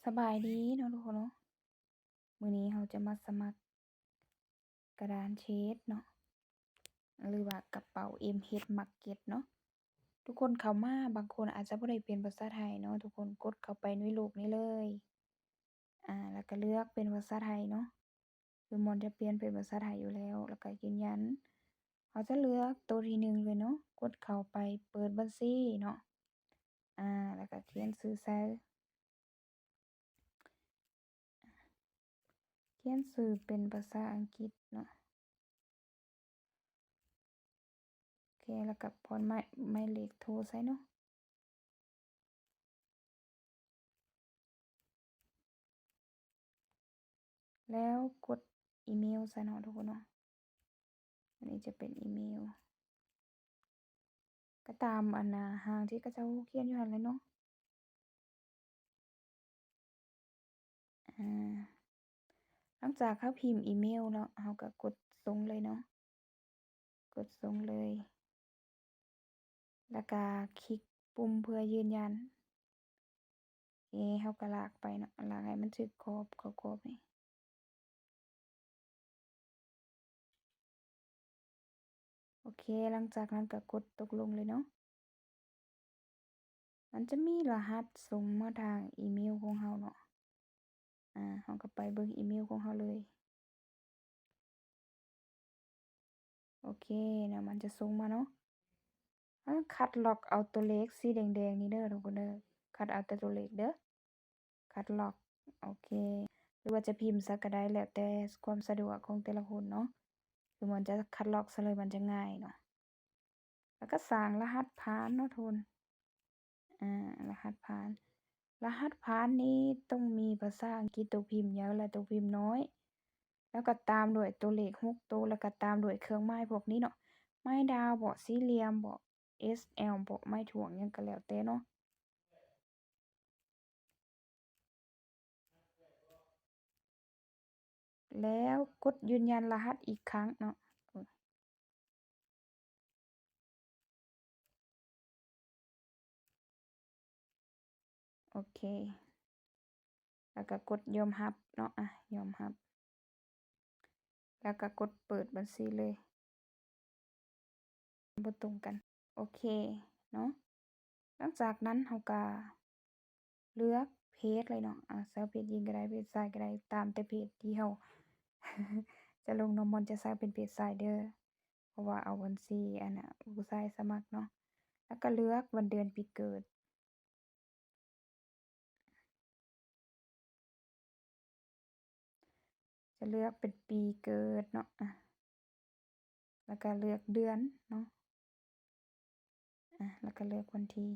ສະບາຍດີເນາະທຸກຄົນເນາະ, ມື້ນີ້ເຮົາຈະມາສະໝັກກະດານເທຣດເນາະ ຫຼືວ່າກະເປົາ ເອັມເອັຟ ມາເກັດເນາະ. ທຸກຄົນເຂົ້າມາ ບາງຄົນອາດຈະບໍ່ໄດ້ເປັນພາສາໄທເນາະ, ທຸກຄົນກົດເຂົ້າໄປໃນໂລກນີ້ເລີຍ ອາ ແລ້ວກະເລືອກເປັນພາສາໄທເນາະ. ຄືມອນຈະປ່ຽນເປັນພາສາໄທຢູ່ແລ້ວ ແລ້ວກະຢືນຢັນ. ເຮົາຈະເລືອກໂຕທີໜຶ່ງເລີຍເນາະ, ກົດເຂົ້າໄປເປີດບັນຊີເນາະ ອາ ແລ້ວກະຂຽນຊື່ໃສ່ ຂຽນຊື່ເປັນພາສາອັງກິດເນາະ. ໂອເຄ ແລ້ວກະປ້ອນໝາຍ ໝາຍເລກໂທໃສ່ເນາະ. ແລ້ວກົດອີເມວໃສ່ເນາະທຸກຄົນເນາະ. ອັນນີ້ຈະເປັນອີເມວ ກະຕາມອັນນ່າ ຮ່າງທີ່ເຂົາເຈົ້າຂຽນຢູ່ຫັ້ນແຫຼະເນາະ. ອາ ຫຼັງຈາກເຮົາພິມອີເມວແລ້ວ ເຮົາກະກົດສົ່ງເລີຍເນາະ, ກົດສົ່ງເລີຍ ແລ້ວກະຄລິກປຸ່ມເພື່ອຢືນຢັນ. ເອ ເຮົາກະລາກໄປເນາະ, ລາກໃຫ້ມັນຖືກກອບ ເຂົ້າກອບນີ້. ໂອເຄ ຫຼັງຈາກນັ້ນກະກົດຕົກລົງເລີຍເນາະ. ມັນຈະມີລະຫັດສົ່ງມາທາງອີເມວຂອງເຮົາເນາະ. ອາ ເຮົາກະໄປເບິ່ງອີເມວຂອງເຮົາເລີຍ. ໂອເຄເນາະ, ມັນຈະສົ່ງມາເນາະ. ເຮົາຄັດລອກເອົາຕົວເລກສີແດງໆນີ້ເດີທຸກຄົນເດີ, ຄັດເອົາແຕ່ຕົວເລກເດີ. ຄັດລອກ ໂອເຄ ຫຼືວ່າຈະພິມໃສ່ກະໄດ້ ແລ້ວແຕ່ຄວາມສະດວກຂອງແຕ່ລະຄົນເນາະ. ຄືມັນຈະຄັດລອກໃສ່ເລີຍ ມັນຈະງ່າຍເນາະ. ແລ້ວກະສ້າງລະຫັດຜ່ານເນາະທຸກຄົນ. ອາ ລະຫັດຜ່ານ ລະຫັດຜ່ານນີ້ຕ້ອງມີພາສາອັງກິດ ໂຕພິມໃຫຍ່ ແລະ ໂຕພິມນ້ອຍ ແລ້ວກະຕາມດ້ວຍໂຕເລກຫົກໂຕ ແລ້ວກະຕາມດ້ວຍເຄື່ອງໝາຍພວກນີ້ເນາະ, ໄມ້ດາວບໍ ສີ່ຫຼ່ຽມບໍ ເອສແອວບໍ ໄມ້ຖ້ວງ ຫຍັງກະແລ້ວແຕ່ເນາະ. ແລ້ວກົດຢືນຢັນລະຫັດອີກຄັ້ງເນາະ. ໂອເຄ ແລ້ວກະກົດຍອມຮັບເນາະ. ອາ ຍອມຮັບ ແລ້ວກະກົດເປີດບັນຊີເລີຍ. ບໍ່ຕົງກັນ. ໂອເຄເນາະ, ຫຼັງຈາກນັ້ນເຮົາກະເລືອກເພດເລີຍເນາະ. ອາ ຊາວເພດຍິງກະໄດ້ ເພດຊາຍກະໄດ້ ຕາມແຕ່ເພດທີ່ເຮົາຈະລົງເນາະ. ມອນຈະໃຊ້ເປັນເພດຊາຍເດີ ເພາະວ່າເອົາບັນຊີອັນນ່າ ຜູ້ຊາຍສະໝັກເນາະ. ແລ້ວກະເລືອກວັນເດືອນປີເກີດ. ຈະເລືອກເປັນປີເກີດເນາະ ອາ ແລ້ວກະເລືອກເດືອນເນາະ ອາ ແລ້ວກະເລືອກວັນທີ.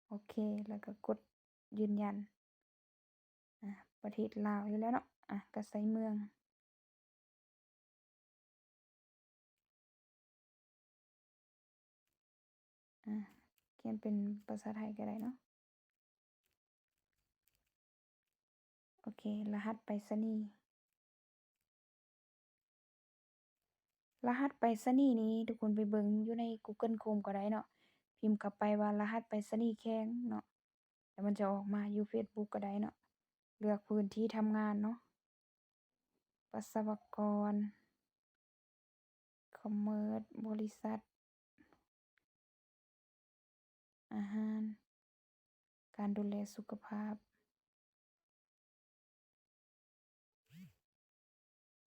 ໂອເຄ ແລ້ວກະກົດຢືນຢັນ. ອາ ປະເທດລາວຢູ່ແລ້ວເນາະ ອາ ກະໃສ່ເມືອງ. ອາ ຂຽນເປັນພາສາໄທກະໄດ້ເນາະ. ໂອເຄ ລະຫັດໄປສະນີ. ລະຫັດໄປສະນີນີ້ ທຸກຄົນໄປເບິ່ງຢູ່ໃນ Google Chrome ກະໄດ້ເນາະ, ພິມເຂົ້າໄປວ່າລະຫັດໄປສະນີແຂວງເນາະ ແລ້ວມັນຈະອອກມາຢູ່ Facebook ກະໄດ້ເນາະ. ເລືອກພື້ນທີ່ທຳງານເນາະ ປະຊາກອນ ຄອມເມີດ ບໍລິສັດ ອາຫານ ການດູແລສຸຂະພາບ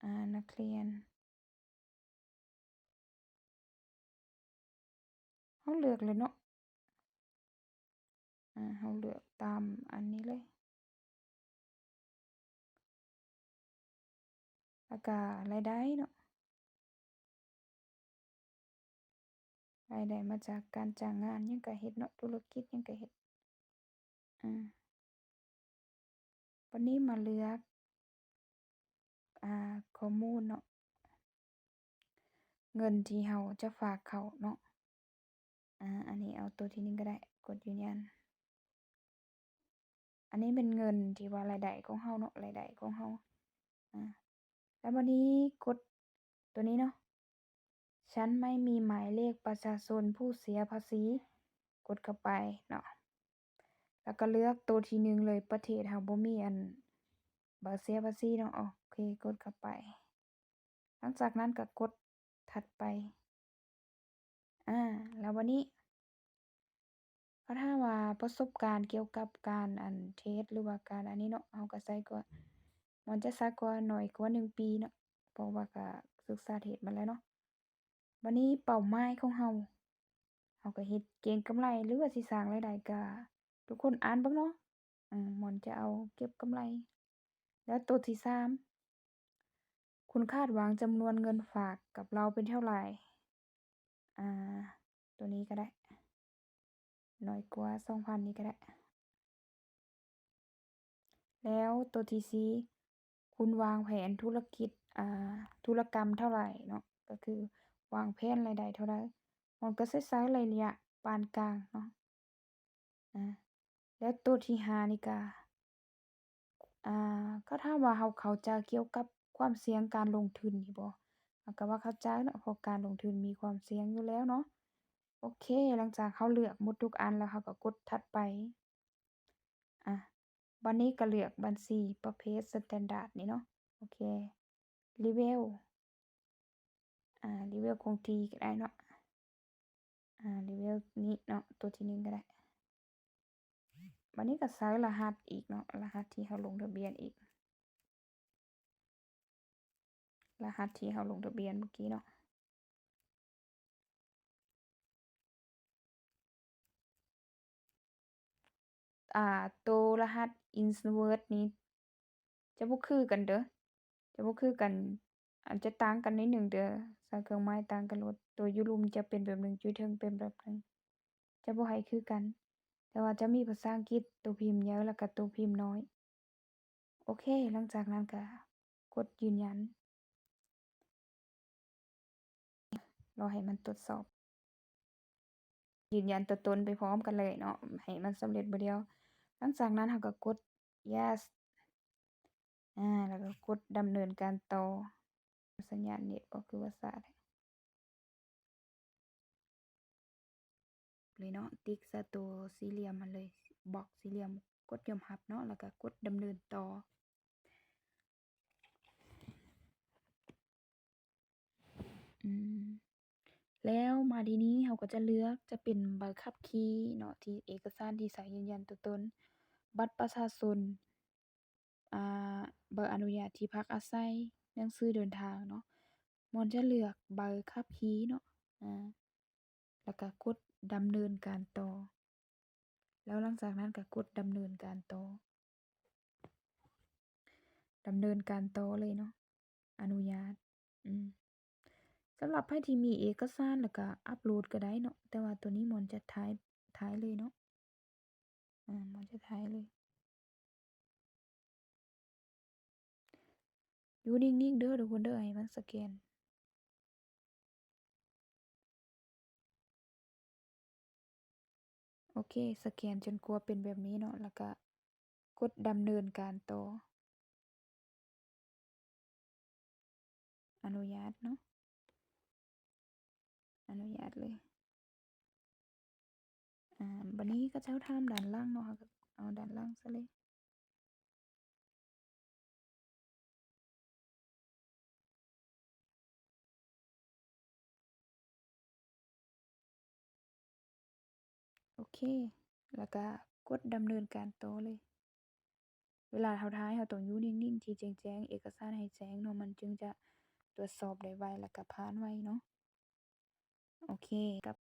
ອາ ນັກຮຽນ. ເຮົາເລືອກເລີຍເນາະ ອາ ເຮົາເລືອກຕາມອັນນີ້ເລີຍ. ແລ້ວກະລາຍໄດ້ເນາະ ລາຍໄດ້ມາຈາກການຈ້າງງານ ຫຍັງກະເຮັດເນາະ ທຸລະກິດຫຍັງກະເຮັດ. ອາ ບາດນີ້ມາເລືອກ ອາ ຂໍ້ມູນເນາະ ເງິນທີ່ເຮົາຈະຝາກເຂົ້າເນາະ. ອາ ອັນນີ້ເອົາໂຕທີໜຶ່ງກະໄດ້ ກົດຢືນຢັນ. ອັນນີ້ແມ່ນເງິນທີ່ວ່າລາຍໄດ້ຂອງເຮົາເນາະ ລາຍໄດ້ຂອງເຮົາ. ອາ ແລ້ວບາດນີ້ກົດໂຕນີ້ເນາະ ສັນໄມ່ມີໝາຍເລກປະຊາຊົນຜູ້ເສຍພາສີ ກົດເຂົ້າໄປເນາະ. ແລ້ວກໍເລືອກໂຕທີໜຶ່ງເລີຍ ປະເທດເຮົາບໍ່ມີອັນໃບເສຍພາສີເນາະ. ໂອເຄ ກົດເຂົ້າໄປ. ຫຼັງຈາກນັ້ນກໍກົດຖັດໄປ. ອາ ແລ້ວບັດນີ້ ເຂົາຖາມວ່າປະສົບການກ່ຽວກັບການ ອັນ ເທຣດ ຫຼືວ່າການອັນນີ້ເນາະ ເຮົາກໍໃສ່ກວ່າ ມັນຈະໃສ່ກວ່າ ໜ້ອຍກວ່າໜຶ່ງປີເນາະ ເພາະວ່າກໍສຶກສາເທຣດມາແລ້ວເນາະ. ບັດນີ້ເປົ້າໝາຍຂອງເຮົາ ເຮົາກໍເຮັດເກັງກຳໄລ ຫຼືວ່າຊິສ້າງລາຍໄດ້ ກໍທຸກຄົນອ່ານເບິ່ງເນາະ. ອາ ມັນຈະເອົາເກັບກຳໄລ. ແລ້ວໂຕທີສາມ ຄຸນຄາດຫວັງຈຳນວນເງິນຝາກກັບເຮົາເປັນເທົ່າໃດ? ອາ ໂຕນີ້ກໍໄດ້ ໜ້ອຍກວ່າສອງພັນນີ້ກໍໄດ້. ແລ້ວໂຕທີສີ່ ຄຸນວາງແຜນທຸລະກິດ ອາ ທຸລະກຳເທົ່າໃດເນາະ ກໍຄືວາງແຜນລາຍໄດ້ເທົ່າໃດ? ມັນກໍໃຊ້ໃຊ້ໄລຍະປານກາງເນາະ. ອາ ແລ້ວໂຕທີຫ້ານີ້ກະ ອາ ເຂົາຖາມວ່າເຮົາເຂົ້າໃຈກ່ຽວກັບຄວາມສ່ຽງການລົງທຶນນີ້ບໍ່? ເຮົາກໍວ່າເຂົ້າໃຈເນາະ ເພາະການລົງທຶນມີຄວາມສ່ຽງຢູ່ແລ້ວເນາະ. ໂອເຄ ຫຼັງຈາກເຮົາເລືອກໝົດທຸກອັນແລ້ວ ເຮົາກໍກົດຖັດໄປ. ອາ ບັດນີ້ກໍເລືອກບັນຊີປະເພດສະແຕນດາດນີ້ເນາະ. ໂອເຄ ເລເວວ ອາ ເລເວວຄົງທີ່ກໍໄດ້ເນາະ. ອາ ເລເວວນີ້ເນາະ ໂຕທີໜຶ່ງກໍໄດ້. ບັດນີ້ກໍໃສ່ລະຫັດອີກເນາະ ລະຫັດທີ່ເຮົາລົງທະບຽນອີກ ລະຫັດທີ່ເຮົາລົງທະບຽນເມື່ອກີ້ເນາະ. ອາ ໂຕລະຫັດ password ນີ້ຈະບໍ່ຄືກັນເດີ້ ຈະບໍ່ຄືກັນ ອາດຈະຕ່າງກັນໜ້ອຍໜຶ່ງເດີ້ ໃສ່ເຄື່ອງໝາຍຕ່າງກັນໂລດ. ໂຕຢູ່ລຸ່ມຈະເປັນແບບໜຶ່ງ ຢູ່ເທິງເປັນແບບໜຶ່ງ ຈະບໍ່ໃຫ້ຄືກັນ ແຕ່ວ່າຈະມີພາສາອັງກິດ ໂຕພິມໃຫຍ່ ແລ້ວກໍໂຕພິມນ້ອຍ. ໂອເຄ ຫຼັງຈາກນັ້ນກໍກົດຢືນຢັນ ລໍໃຫ້ມັນຕົວຈສອບ ຢືນຢັນຕົວຕົນໄປພ້ອມກັນເລີຍເນາະ ໃຫ້ມັນສຳເລັດບາດດຽວ. ຫຼັງຈາກນັ້ນເຮົາກໍກົດ yes ອາ ແລ້ວກໍກົດດຳເນີນການຕໍ່. ສັນຍານເນັດບໍ່ ຄືວ່າຊ້າແທ້. ເລີຍເນາະ ຕິກໃສ່ໂຕສີ່ຫຼ່ຽມຫັ້ນເລີຍ ບັອກສີ່ຫຼ່ຽມ ກົດຍອມຮັບເນາະ ແລ້ວກໍກົດດຳເນີນຕໍ່. ອືມ ແລ້ວມາທີນີ້ເຮົາກໍຈະເລືອກ ຈະເປັນໃບຂັບຂີ່ເນາະ ທີ່ເອກະສານທີ່ໃຊ້ຢືນຢັນຕົວຕົນ, ບັດປະຊາຊົນ, ອາ ໃບອະນຸຍາດທີ່ພັກອາໄສ, ໜັງສືເດີນທາງເນາະ. ມັນຈະເລືອກໃບຂັບຂີ່ເນາະ ອາ ແລ້ວກໍກົດດຳເນີນການຕໍ່ ແລ້ວຫຼັງຈາກນັ້ນກໍກົດດຳເນີນການຕໍ່ ດຳເນີນການຕໍ່ເລີຍເນາະ ອະນຸຍາດ. ອືມ ສຳລັບໃຜທີ່ມີເອກະສານ ແລ້ວກໍອັບໂຫຼດກໍໄດ້ເນາະ ແຕ່ວ່າໂຕນີ້ມັນຈະຖ່າຍ ຖ່າຍເລີຍເນາະ ອາ ມັນຈະຖ່າຍເລີຍ. ຢູ່ນິ່ງໆເດີ້ທຸກຄົນເດີ້ ໃຫ້ມັນສະແກນ. ໂອເຄ ສະແກນຈົນກວ່າເປັນແບບນີ້ເນາະ ແລ້ວກະກົດດຳເນີນການຕໍ່. ອະນຸຍາດເນາະ ອະນຸຍາດເລີຍ. ອາ ບາດນີ້ເຂົາເຈົ້າຖາມດ້ານຫຼັງເນາະ ເຮົາກໍເອົາດ້ານຫຼັງຊະເລີຍ. ໂອເຄ ແລ້ວກະກົດດຳເນີນການຕໍ່ເລີຍ. ເວລາເຮົາຖ່າຍ ເຮົາຕ້ອງຢູ່ນິ່ງໆ ທີ່ແຈ້ງໆ ເອກະສານໃຫ້ແຈ້ງເນາະ ມັນຈຶ່ງຈະກວດສອບໄດ້ໄວ ແລ້ວກະຜ່ານໄວເນາະ. ໂອເຄ ກັບ